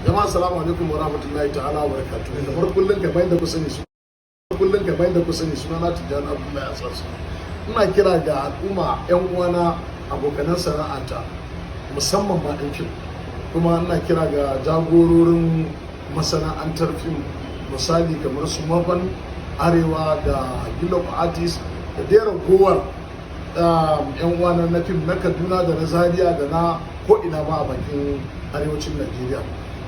Jama'a, assalamu alaikum wa rahmatullahi ta'ala wa barakatuh. Kamar kullum, kamar yadda ku sani su kullum, kamar yadda ku sani, suna na Tijjani Abdullahi Asas. Ina kira ga al'umma, yan uwana, abokanan sana'ata, musamman ma ɗan fim, kuma ina kira ga jagororin masana'antar fim, misali kamar su Mafan Arewa da Guild of Artists da dai ragowar yan uwana na fim na Kaduna da na Zaria da na ko'ina ma a bakin arewacin Najeriya,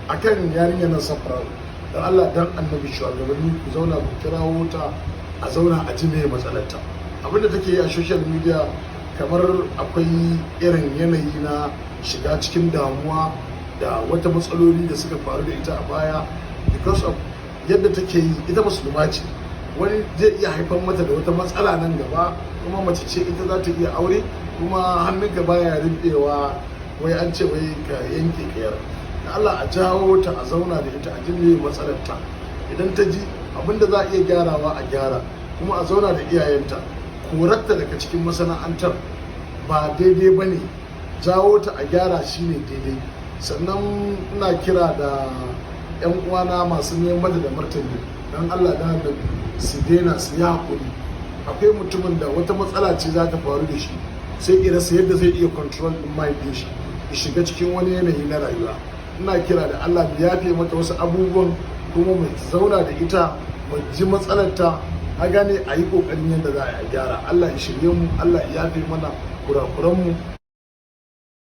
akan yarinyar nan Safara'u. Dan Allah dan Annabi, shugabanni, ku zauna, ku kirawo ta, a zauna a ji me matsalarta. Abinda take yi a social media, kamar akwai irin yanayi na shiga cikin damuwa da wata matsaloli da suka faru da ita a baya. Because of yadda take yi, ita musulma ce, wani zai iya haifar mata da wata matsala nan gaba. Kuma mace ce ita, za ta iya aure, kuma hannunka baya rinɗewa, wai an ce wai ka yanke kayar da Allah. A jawo ta, a zauna da ita, a ji me matsalarta. Idan ta ji, abinda za a iya gyarawa a gyara, kuma a zauna da iyayenta. Korarta daga cikin masana'antar ba daidai ba ne, jawo ta a gyara shine daidai. Sannan ina kira da 'yan uwana masu neman da martani, don Allah da Annabi su daina, su yi haƙuri. Akwai mutumin da wata matsala ce za ta faru da shi, sai ya rasa yadda zai iya control din mind din shi, ya shiga cikin wani yanayi na rayuwa. Ina kira da Allah mu yafe mata wasu abubuwan, kuma mu zauna da ita mu ji matsalarta, a gane, a yi kokarin yadda za a gyara. Allah ya shirye mu, Allah ya yafe mana kurakuran mu.